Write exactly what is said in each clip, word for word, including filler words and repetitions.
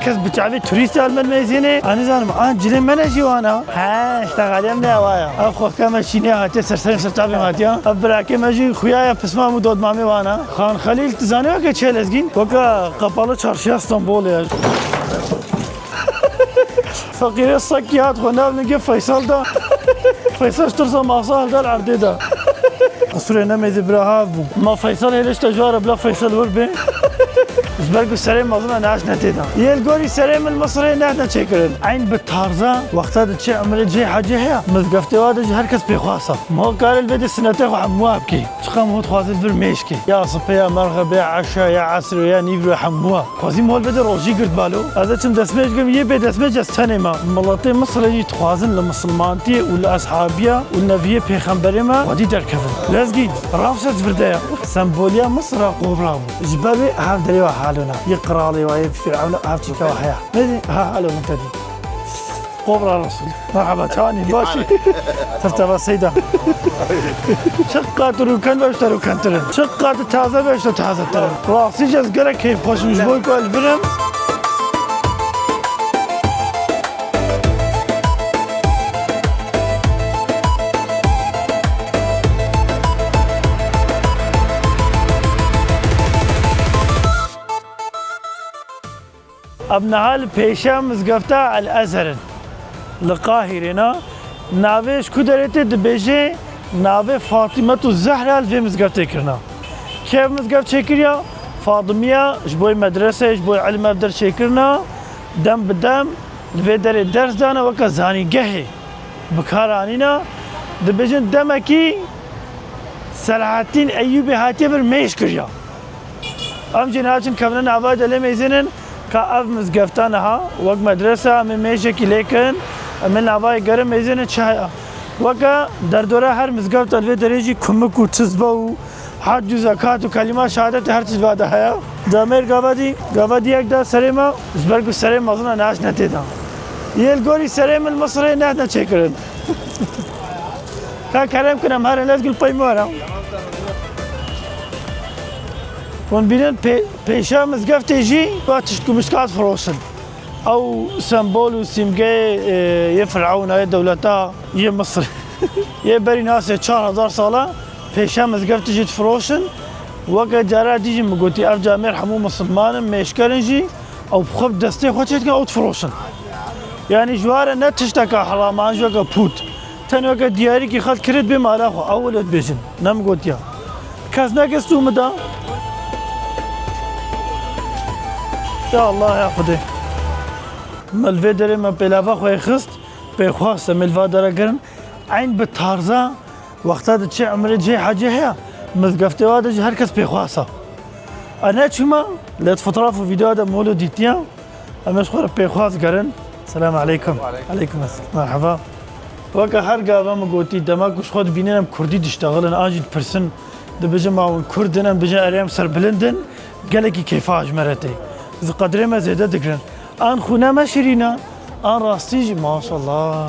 Ez bi çavê turîstê li min mêzênê, ez nizanim, an cilê me ne jî wana. He, işte xaliyem ne wa ya. Ev xwexke me şînê hatiye, ser serê ser çavê me hatiye. Ev birakê me jî xuya ya pismam û dodmamê wana. Xan Xelîl, tu zanî weke çi ye Lezgîn? Weke Kapalı Çarşıya Stenbolê ye. Feqîrê sekî hat xwe nav nigê Feysal da. Feysal ji tirsa masa hilda li erdê de. Qisûrê nemêzî bira hav bû. Ma Feysal hêlişte ji ware bila Feysal wir bê. Ji ber ku serê mezin e, naş ne tê de. Yê li gorî serê min Misirê nehne çêkirin. Eyn bi tarza wexta diçe emirê cihê hecê heye. Mizgeftê wa de jî her kes pêxwas e. Ma karê li vê de sinetê xwe hemû wa bikê. Çiqa min hû dixwaze li vir mêşkê. Ya sipê, ya merxebê, ya eşa, ya esrê, ya nîvro, hemû wa. Xwezî mol bide rojî girt balo. Ez ê çim destmêj girim, yê bê destmêj ez tenê me. Miletê Misirê jî dixwazin li misilmantiyê û li eshabiya û li neviyê pêxemberê me xwedî derkevin. Lezgîn, rewşa ji vir de ye. Semboliya Misira qobra bû. Ji ber wê hev derê wa halona. Yê qiralê wa, yê Fîrewna, hev çîka wa heye. Neyse, ha, halo min te dî. Qobra Resul. Merhaba, çawanî, başî? Tirteva Seyda. Çiqat rûken beş te rûkentir in. Çiqat taze beş te tazetir in. Rastî jî ez gelek keyfxweş im ji bo ku ez li vir im. Ev niha li pêşiya mizgefta El Ezher in. Li Qahîrê ne. Navê ji ku derê tê dibêje, navê Fatîmetu Zehra li vê mizgeftê kirina. Kê ev mizgeft çêkiriya? Fatimiya ji bo medrese, ji bo ilm ev der çêkirina. Dem bi dem li vê derê ders dane, weke zanîngehê bi kar anîna. Dibêjin demekî Selahaddîn Eyyûbê hatiye vir mêj kiriya. Em jî niha çin kevne navayê de lê mêzênin ka ev mizgefta niha wek medrese em ê mêjekî lê kin, em ê navayê gerim mêzênin çi heye. Weke derdora her mizgefta li vê derê jî kumik û tizbe û hac û zekat û kelîma şehadetê her tişt vade heye. Demêr gava dî, gava dî yek da serê me, ji ber ku serê mezin e, naş ne tê de. Yê li gorî serê min Misirê nehne çêkirin. Ka kerem kin em herin Lezgîn pey me were. Hûn bînin pê-, pêşa mizgeftê jî va tişt ku mişka difiroşin. Ew sembol û sîmgeyê, e, yê Firawna, yê dewleta, yê Misir. Yê berî nasê çar hezar sala pêşa mizgeftê jî difiroşin. Weke cara dî jî min gotî, ev camêr hemû misilman in, mêşker in jî, ew bi xwe bi destê xwe çêdikin, ew difiroşin. Yanî ji ware ne tişteka heram e, an jî weke pût. Tenê weke diyarîkî xelk kirêt bê mala xwe, ew wilo dibêjin. Ne min gotiya. Kes neke stû min da. Ya Allah ya Xwedê. Me li vê derê me pêlava xwe yê xist, pê xwest em ê li va dere gerin. Eyn bi tarza wexta diçe emirê cihê hecê heye. Mizgeftê wa de jî her kes pê xwest e. Ez neçûma, lê di fotoğraf û vîdeoya de molo dîtiya. Em ê ji xwe re pêxwas gerin. Selamun aleykum. Aleykum esselam. Merhaba. Weke her gava min gotî, dema ku ji xwe dibînin em kurdî diştexilin, an jî dipirsin, dibêjin ma hûn kurd in, em dibêjin erê em serbilind in, gelekî kêfa ji me re tê. Ji qedrê me zêde digirin. An xwîna me şirîn e, an rastî jî, maşallah.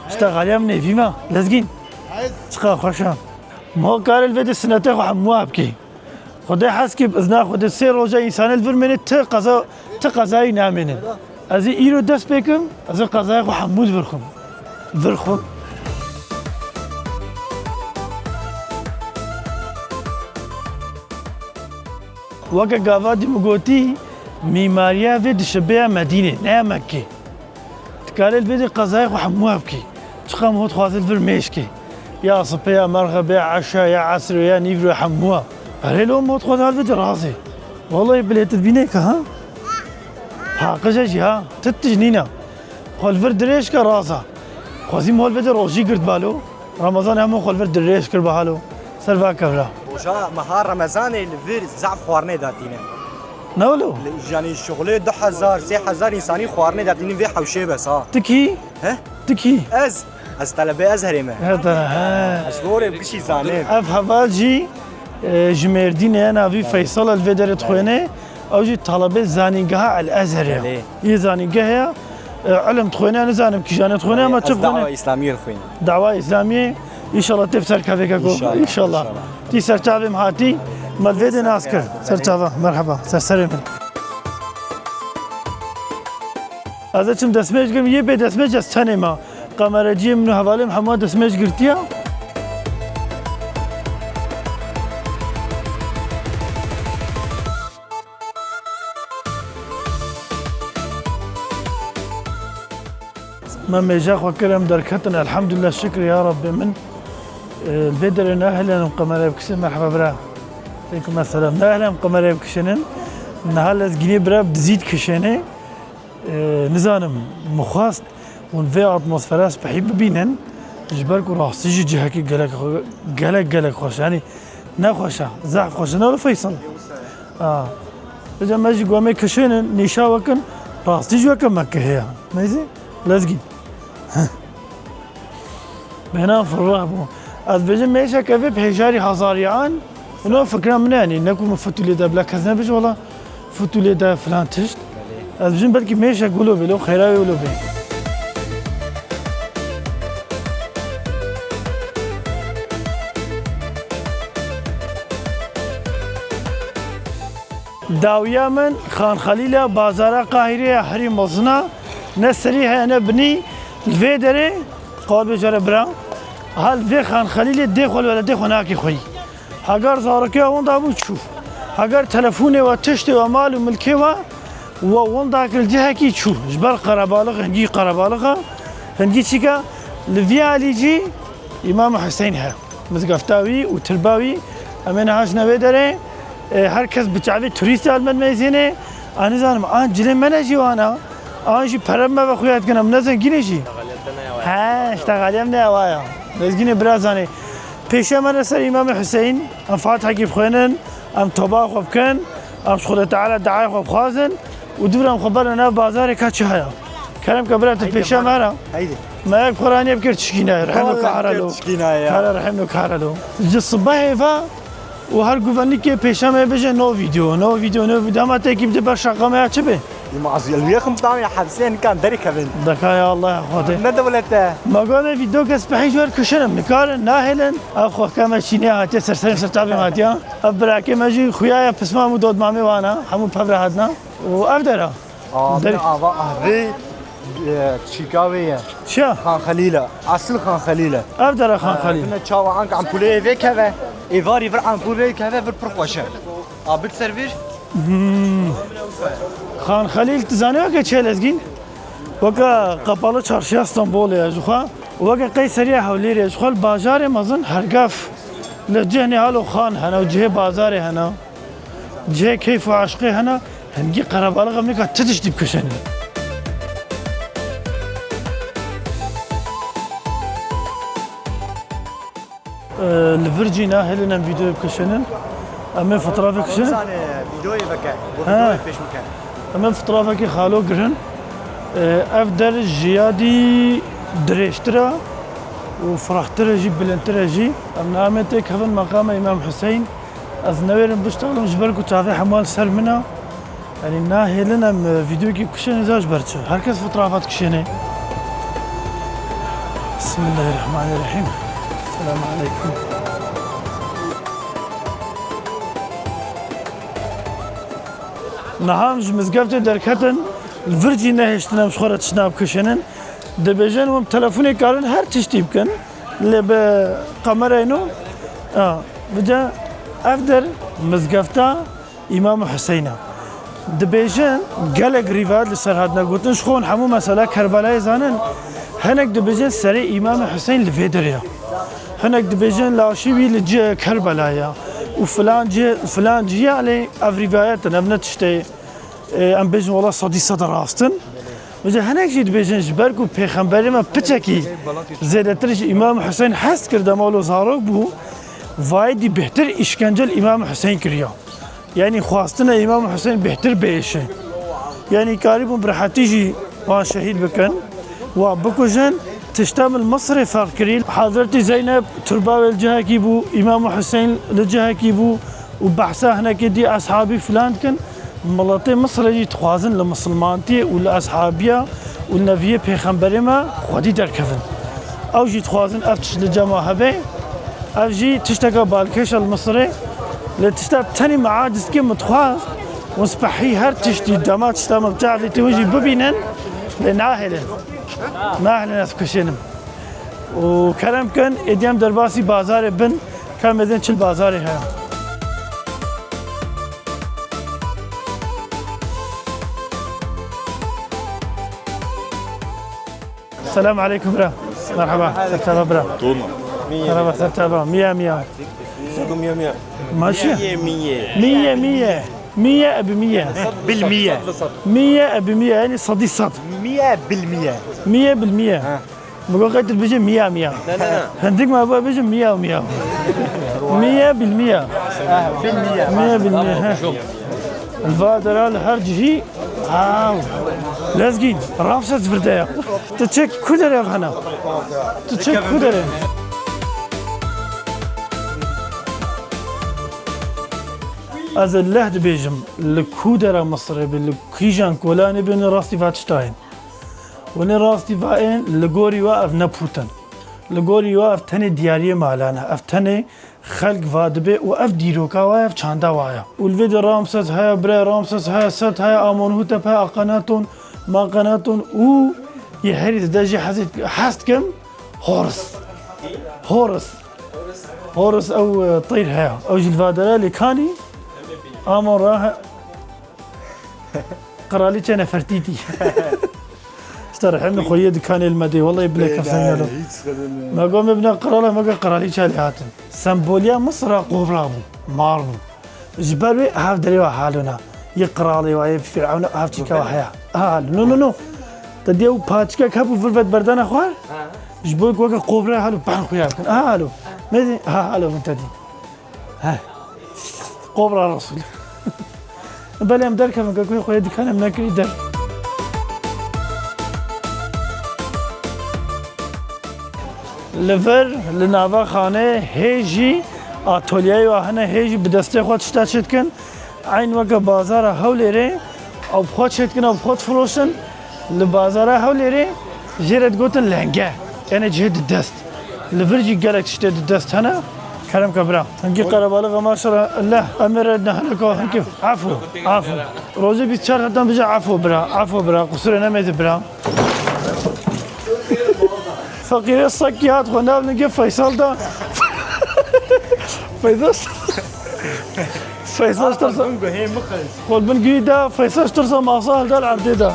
Îşte xaliya min ê vî me, Lezgîn. Çiqa xweş e. Ma karê li vê de sinetê xwe hemû wa bikê. Xwedê hez kê bi izna Xwedê sê roja însanê li vir mêne ti qeza, ti qezayî namêne. Ez ê îro dest pê kim, ez ê qezayê xwe hemû li vir xwim. Vir xwim. Weke gava dî min gotî, mîmariya vê dişibe ya Medînê, ne ya Mekkê. Dikarê li vê de qezayê xwe hemû hev bikî. Çiqa min hû dixwaze li vir mêj kê. Ya sipê, ya merxebê, ya eşa, ya esrê, ya nîvro, hemû. Erê lo min hû dixwaze li vê de razê. Wallahî bilê tu dibînê ke ha. Paqij e jî ha. Ti tij nîne. Xwe li vir dirêj ke raza. Xwezî min hû li vê de rojî girt balo. Remezan hemû xwe li vir dirêj kir bahalo. Ser va kevra. Roja meha Remezanê li vir zaf xwarinê datîne. Ne wilo? Li, yanî şixulê du hezar, sê hezar însanî xwarinê datînin vê hewşê bes ha. Tu kî? He? Tu kî? Ez. Ez telebê Ezherê me. He, te, he. Ez ji bo rê bişî zanê. Ev heval jî, e, ji Mêrdînê ye, navî Feysal e, li vê derê dixwêne. Ew jî talebê zanîngeha El Ezherê ye. Belê. Yê zanîngehê ye, e, ilim dixwêne, nizanim kîjanê dixwêne, ama çi dixwêne? Ez dawa Îslamiyê dixwînim. Dawa Îslamiyê, înşallah tê bi serkevê keko. Înşallah, înşallah. Tî serçavê min hatî, me li vê de nas kir. Serçava, merheba, ser serê min. Ez ê çim destmêj girim, yê bê destmêj ez tenê me. Qemereciyê min û hevalê min hemû destmêj girtiye. Me mêja xwe kir, em derketin, elhamdulillah, şikir ya Rabbê min. Ee, li vê derê nahêlin em qemere bikişin, merheba bira. Aleykum esselam. Nahêlin em qemere bikişinin. Niha lezgînê bira bi dizî dikişênê. Ee, nizanim, min xwest hûn vê atmosfera spehî bibînin. Ji ber ku rastî jî cihekî gelek xwe-, gelek, gelek xweş e. Yanî ne xweş e, zehf xweş e. Ne wilo Feysel? A. Vêca me jî ku em ê kişênin, nîşa we kin, rastî jî weke Mekke heye. Neyse, lezgîn. Bêhna fireh bû. Ez bêjim mêşeke vê bi hêjarî hezariyan. Û no fikra min e, yanî ne ku min Fitûlê de bila kes nebêje, wela Fitûlê de filan tişt. Ez bêjim belkî mêşek wilo bê, lo xêra wê wilo bê. Dawiya min Xan Xelîl e, bazara Qahîrê ye, herî mezin e. Ne serî heye ne binî. Li vê derê, qal bê jere bira. Ha li vê Xan Xelîlê dê xwe li welatê xwe nake xweyî. Heger zarokiya winda bû çû. Heger telefonê we, tiştê we, mal û milkê we, we winda kir cihekî çû. Ji ber qerebalix, hingî qerebalix e. Hingî çîka li vî alî jî Îmam Huseyîn he. Mizgefta wî û tirba wî, em ê niha çine vê derê, e, her kes bi çavê turîstê li me dimeyzêne, a nizanim, an cilê me ne jî wana, an jî pere me ve xuya dikin, em ne zengîn e jî. He, îşte xaliyem ne ewa ya. Lezgînê bira zanê. Pêşiya me re ser Îmamê Huseyîn, em Fatihekî bixwênin, em toba xwe bikin, em ji Xwedê Teala duayê xwe bixwazin. Û dûr em xwe berne nav bazarê ka çi heye. Kerem ke bira tu pêşiya me re. Haydi. Me yek xwe ranî bikir tişkî nayê. Rehim û kahre lo. Tişkî nayê ya. Kare rehim û kahre lo. Ji sibehê ve û her guvenikê pêşiya me bêje no video, no video, no video. Ama tekî bi beşa qemeya çi be? Îma ez yelwiyê xim tam ya hepsê nikan derê kevin. Deka ya Allah ya Xwedê. Ne dewlet e. Me gane video kes pehî ji wer kişinim. Nikarin, nahêlin. Ev xwe keme çînê hatiye ser serê ser çavê hatiye. Ev birakê me jî xuya ya pismam û dodmamê wana. Hemû pevre hatna. Û ev dera. Aa, Der- ava ahvê, e, çîka wê ye. Çiya? Xan Xelîl e. Esil Xan Xelîl e. Ev dera Xan Xelîl. Bine çawa ank ampulê vê keve. Êvarî vir ampul vê keve vir pir xweş e. A bir ser vir. Hmm. Xan Xelîl, tu zanî weke çi ye Lezgîn? Weke Kapalı Çarşıya Stenbolê ye ji xwe. Weke Qeyseriya Hewlêrê ye ji xwe. Li bajarê mezin Hergef. Li cihnê halo xan hene û cihê bazarê hene. Cihê keyf û eşqê hene, hingî qerebalix em nika ti tiştî bikişênin. Ee, li vir cî nahêlin em vîdeoyê bikişênin. Em ê fotoğrafê kişênin. Zanê, vîdeoyê veke, bo Ha. Vîdeoyê pêş bike. Em ê fotoğrafekî xalo girin. Ee, ev der ji ya dî dirêjtir e û firehtir e jî, bilindtir e jî. Em niha em ê têkevin meqama Îmam Huseyîn. Ez newêrim biştalim ji ber ku çavê hemû li ser min e. Yanî nahêlin em, e, vîdeoyekî bikişênin, za ji ber çi? Her kes fotoğrafa dikişêne. Bismillahirrahmanirrahim. Selamun aleykum. Niha em ji mizgeftê derketin, li vir cî nehêştin em ji xwe re tiştna bikişênin. Dibêjin hûn telefonê karin her tiştî bikin. Lê bi kamerayê nû, a, vêca ev der mizgefta Îmam Huseyna. Dibêjin gelek rîvayet li ser hatine gotin, ji xwe hûn hemû mesela Kerbelayê zanin. Hinek dibêjin serê Îmam Huseyn li vê derê ye. Hinek dibêjin laşê wî li cihê Kerbelayê ye. Û filan cih, filan cih, yanî ev rîvayet in, ev ne tiştê Ê, em bêjin wela sedî sed rast in. Vêca hinek jî dibêjin ji ber ku pêxemberê me piçekî zêdetir ji Îmam Huseyn hez kir dema wilo zarok bû, vayê dî bêhtir îşkence li Îmam Huseyn kiriya. Yanî xwastine Îmam Huseyn bêhtir biêşe. Yanî karîbûn bi rehetî jî wan şehîd bikin, wan bikujin. Tişta min li Misirê ferq kirî. Hazretî Zeynep turba wê li cihekî bû, Îmam Huseyn li cihekî bû. û behsa hinekê dî eshabî filan dikin, miletê Misirê jî dixwazin li misilmantiyê û li eshabiya û li neviyê pêxemberê me xwedî derkevin. Ew jî dixwazin ev tişt li cem we hebe. Ev jî tişteke balkêş e li Misirê. Lê tişta tenê me aciz dike, min dixwest hûn spehî her tiştî dema tişta me bi çavê tê hûn jî bibînin. Lê nahêlin. Nahêlin ez bikişênim. Û kerem kin, êdî em derbasî bazarê bin, ka em bêjin çi li bazarê heye. Selam aleykum bira. Merhaba. Ser çava bira. Toma. Merhaba, ser çava. Miya miya. Sego miya miya. Maşi. Miye miye. Miye miye. Miye ebi miye. Bil miye. Miye ebi miye, yani sadi sad. Miye bil miye. Miye bil miye. Ha. Bi go qeytir bêje miya miya. Ne, ne, ne. Hindik me bo bêje miya miya. Miye bil miye. Bil miye. Miye bil miye, he. Li va dera li her cihî. Aw. Lezgîn, Ramses virde ya. Tu çek ku derê ev hene? Tu çek ku derê? Ez ê leh dibêjim, li ku dera Misirê be, li kîjan kolanê be, hûn ê rastî va tişta yên. Hûn ê rastî va yên, li gorî we ev ne pût in. Li gorî we ev tenê diyariyê malan e, ev tenê xelk va dibe û ev dîroka wa ye, ev çanda wa ye. Û li vê de Ramses heye, birê Ramses heye, Set heye, Amenhotep heye, Akhenaton, Makhenaton û yê herî zêde jî hez, hez dikim, Horus. Horus. Horus ew, e, teyr heye. Ew jî li va dere lê kanî Amon ra he-, Qiralîçe Nefertîtî. Îşte rehimê xwe yê dikanê li me dê. Wellahî bilê kefseyne lo. Hiç sıkıntı yok. Me got me bine qirala, me got qiralîçe lê hatin. Semboliya Misira qobra bû, mar bû. Ji ber wê hev derê wa halona. Yê qiralê wa, yê Fîrewna, hev çîka wa heye. Hal, no, no, no. Te diye û paçikek hebû vir vet berdana xwar. Ha. Ji bo weke qobra halo ben xuya bikin. Ha, halo. Me dî, ha, halo min te dî. Heh. Qobra Resul. Belê em derkevin, ke kuê xwe yê dikan em nekirî der. Li vir, li nava xanê hê jî atolyeyê wa hene, hê jî bi destê xwe tişta çêdikin. Eyn weke bazara Hewlêrê, ew bi xwe çêdikin, ew bi xwe difiroşin. Li bazara Hewlêrê jê re digotin lenge. Yanê cihê di dest. Li vir jî gelek tiştê di dest hene. Kerem ke bira. Hinkî qerebalixa maşallah. Leh, em ê re nehne ka hinkî. Afo, afo. Rojê bîst çar hetan bije afo bira, afo bira. Qusurê nemêze bira. Feqîrê sekî hat xwe nav nigê Feysal da. Feysal, Feysal ji tirsa. Xwe bin guhê da, Feysal ji tirsa masa hilda li erdê da.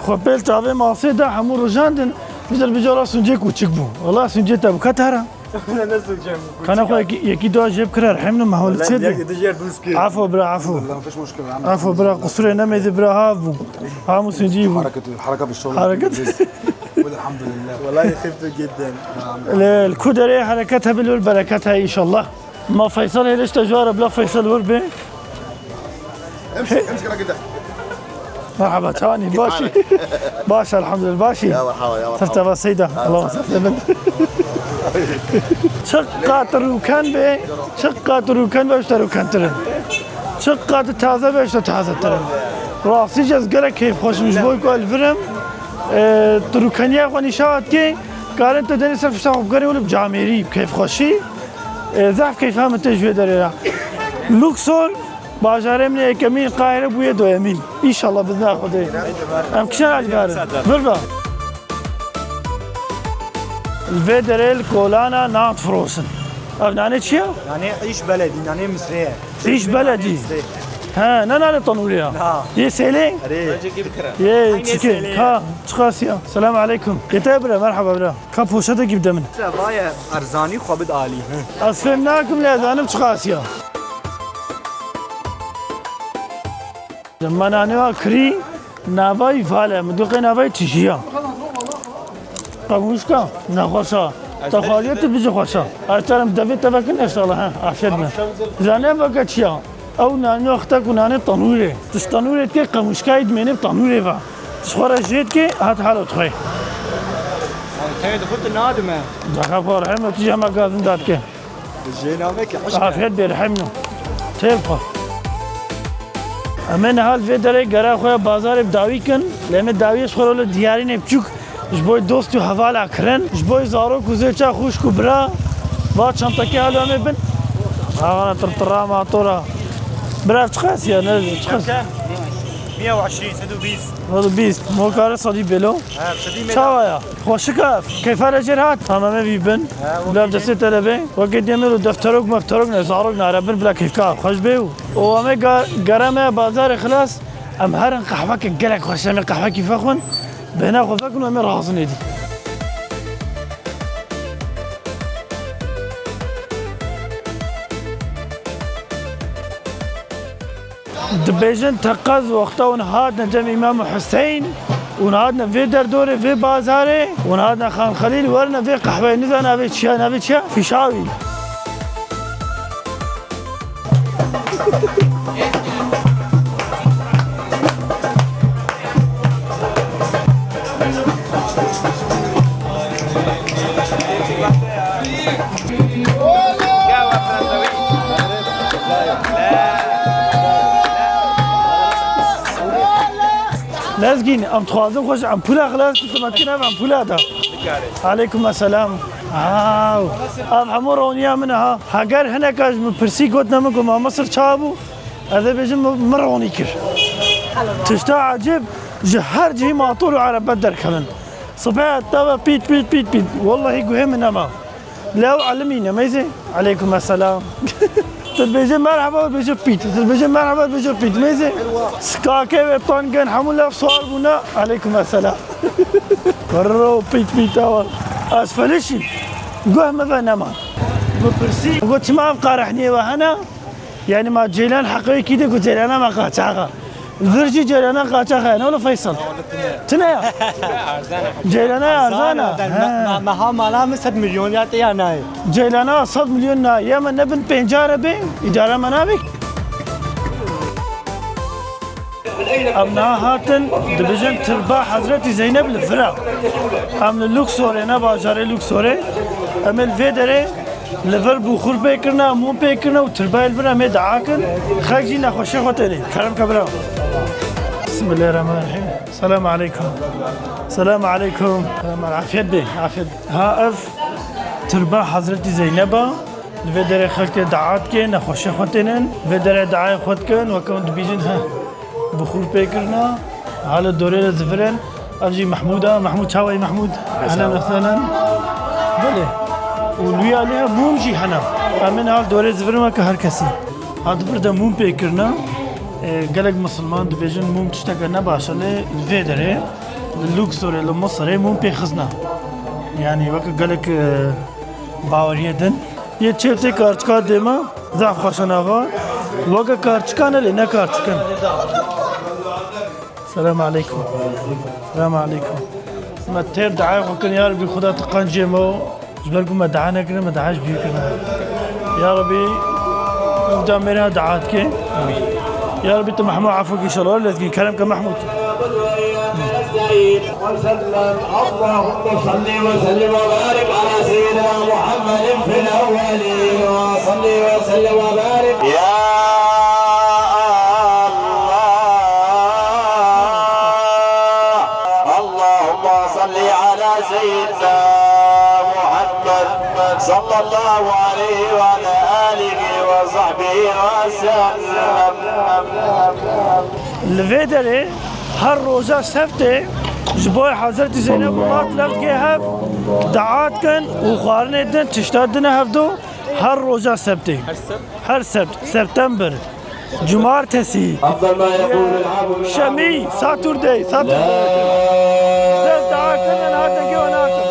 Xwe pêl çavê masê da hemû rojandin. Bizer bijara suncê kûçik bû. Wela suncê te bû. Ka te here? Ne suncê bû. Kana xwe yekî, yekî dua jê bikira, rehim ne, me hewlê çê diye. Afo bira, afo. Afo bira, qusurê nemêze bira, ha bû. Ha musuncî bû. Hareket, hareket bir şey olmaz. Hareket. Elhamdülillah. Vallahi xiftu cidden. Li ku derê hereket hebe, li bereket heye inşallah. Ma Feysel hêlişte ji wara bila Feysel wir bê. Emsik, emsik hareket. Merhaba, çawanî, başî? Baş, elhamdülillah, başî. Ya merhaba, ya merhaba. Terteba Seyda. Allah selamet. Çi qat rûken be, çi qat rûken be, işte rûkentir in. Çi qat taze be, işte tazetir in. Rastî ez gelek keyfxweş im ji bo ku ez li vir im. E, tu rûkeniya xwe nîşa dikî, karin tu denî ser fişta xwe bigerî û li camêrî bi keyfxweşî. E, zehf keyfa min tê ji wê derê re. Luxor, bajarê min ê yekemîn, Qahire bûye duyemîn. Înşallah bi izna Xwedê. Em kişan alî barin. Vir be. Li vê derê li kolana nan difiroşin. Ev nanê çi ye? Nanê îş beledî, nanê Misrê ye. Îş beledî. He, ne nanê tenûrê ya. Na. Yê sêlê? Erê. Yê çikê? Sêlê. Ka, çiqas ya. Selam aleykum. Yê te bira, merhaba bira. Ka poşetekî bide min. Sevaye erzanî xwe bid alî. Ez fêm nakim lê ez zanim çiqas ya. Me nanê wa kirî, navayî vale, min diqê navayî tijî ya. Qamûşka, nexweş a. Te xwariye tu bijî xweş a. Ez terim devê te vekin inşallah, he, afiyet be. Zane veke çi ya? Ew nanî xite ku nanê tenûrê. Tu ji tenûrê dikê, qamûşkayî dimênê bi tenûrê ve. Tu ji xwe re jê dikê, hat halo dixwê. Teyê dixwe tu nadime. Daxa xwe rehme, tu jî hema gazin dadike. Jê name ki eşq e. Afiyet be, rehim no. Têr xwe. Em ê niha li vê derê gera xwe ya bazarê bi dawî kin. Lê em ê dawiyê ji xwe re li diyarînê biçûk ji bo dost û hevala kirin. Ji bo zarok û zêça xwişk û bira. Va çantekê halo em ê bin. Awana tirtira matora. Bira çiqas ya, ne çiqas? Kem, kem. مية وعشرين، سد و بيست. سد و بيست. مو کارê sedî bêlo. Ha, sedî mêlo. Çawa ya? Xweşik e. Keyfa re jêr hat. Tamam, em ê vî bin. Ha, wekî Bila destê te de bê. Wekî demir û defterok mefterok ne, zarok ne, re bin bila keyfka xweş bê û. Û em ê ga-, gere me bazarê xilas. Em herin qehweke gelek xweş, em ê qehwekî vexwin. Bêhna xwe vekun û em ê raxizin êdî. Dibêjin teqez wexta hûn hatine cem Îmam Huseyn, hûn hatine vê derdorê, vê bazarê, hûn hatine Xan Xelîl, werine vê qehweyê, nizane navê çi ya, navê çi ya? Fîşawî. Lezgîn, em dixwazin xwe ji empûla xilas bikin, me dikin ev empûla da. Aleykum selam. Aw. Ev hemû roniya min e ha. Heger hineka ji min pirsî gotine min ku Mamesir çawa bû, ez ê bêjim min, min ronî kir. Tişta ecêb, ji her cihî matol û erebet derkevin. Sibê teve pît, pît, pît, pît. Wellahî guhê min nema. Lê ew elimî ne, meyzê. Aleykum selam. Tu dibêjî merheba, dibêjî pît. Tu dibêjî merheba, dibêjî pît. Meyzê. Skakê ve tan gen hemû lev suwar bûne. Aleykum selam. Rro pît pît awa. Ez felişî. Guh min ve nema. Min pirsî. Got çima ev qarihniyê we hene? Yani ma ceylan heqê kî de ku ceylana me qaçaxa. Vir jî ceylana qaçaxa yani, ola Feysal. Tune ya. Ceylana erzana. Erzana. He. Me, me, meha mala min sed milyon ya te ya nayê. Ceylana sed milyon nayê. Ya me ne bin pênca re bê, îdare me nabê. Em niha hatin, dibêjin tirba Hezretî Zeyneb li vir e. Em li Luxorê, ne bajarê Luxorê. Em ê li vê derê Li vir bûxur pê kirine, mûm pê kirine û tirbayê li vir em ê dua kin. Xelk jî nexweşiya xwe tênê. Kerem ke bira. Bismillahirrahmanirrahim. Selam aleykum. Selam aleykum. Selam aleykum. Afiyet bê, afiyet. Ha ev tirba Hezretî Zeyneba. Li vê derê xelk tê dua dike, nexweşiya xwe tênin. Vê derê duayê xwe dikin, weke hûn dibîjin, he. Bixûr pê kirina, ha li dorê de zivirin. Ev jî Mehmûd e. Mehmûd, çawa yî Mehmûd? Ehlen we sehlen. Belê. Û li wî alî mûm jî hene. Em ê niha li dorê zivirin weke her kesî. Ha di vir de mûm pê kirina. E, gelek misilman dibêjin mûm tişteke ne baş e, lê li vê derê, li Luxorê, li Misirê mûm pê xizna. Yanî weke gelek, e, baweriyê din. Yê çêv tê karçika dêma, zehf xweşe nava. Weke karçika ne lê ne karçikin. Selam aleykum. Selam aleykum. Me têr dua xwe kirin, ya Rebî Xuda tu qencê me û ji ber ku me dua nekirin, me dua ji bîr kirin. Ya Rebî, ev da mêra dua dike. Ya Rebî tu Mehmûd efû kî inşallah, lezgîn kerem ke Mehmûd. وسلم. اللهم صل وسلم وبارك على سيدنا محمد في الأولين، وصل وسلم وبارك. يا الله، اللهم صل على سيدنا محمد صلى الله عليه وعلى آله وصحبه وسلم. Li vê derê her roja sebtê ji bo Hezretî Zeyneb û Mat lev dike hev, dua dikin û xwarinê din, tişta dine hevdo her roja sebtê. Her sebt? Her sebt, september, cumartesî, şemî, saturday, saturday. Dest dua kirin, her dengê wan hatin.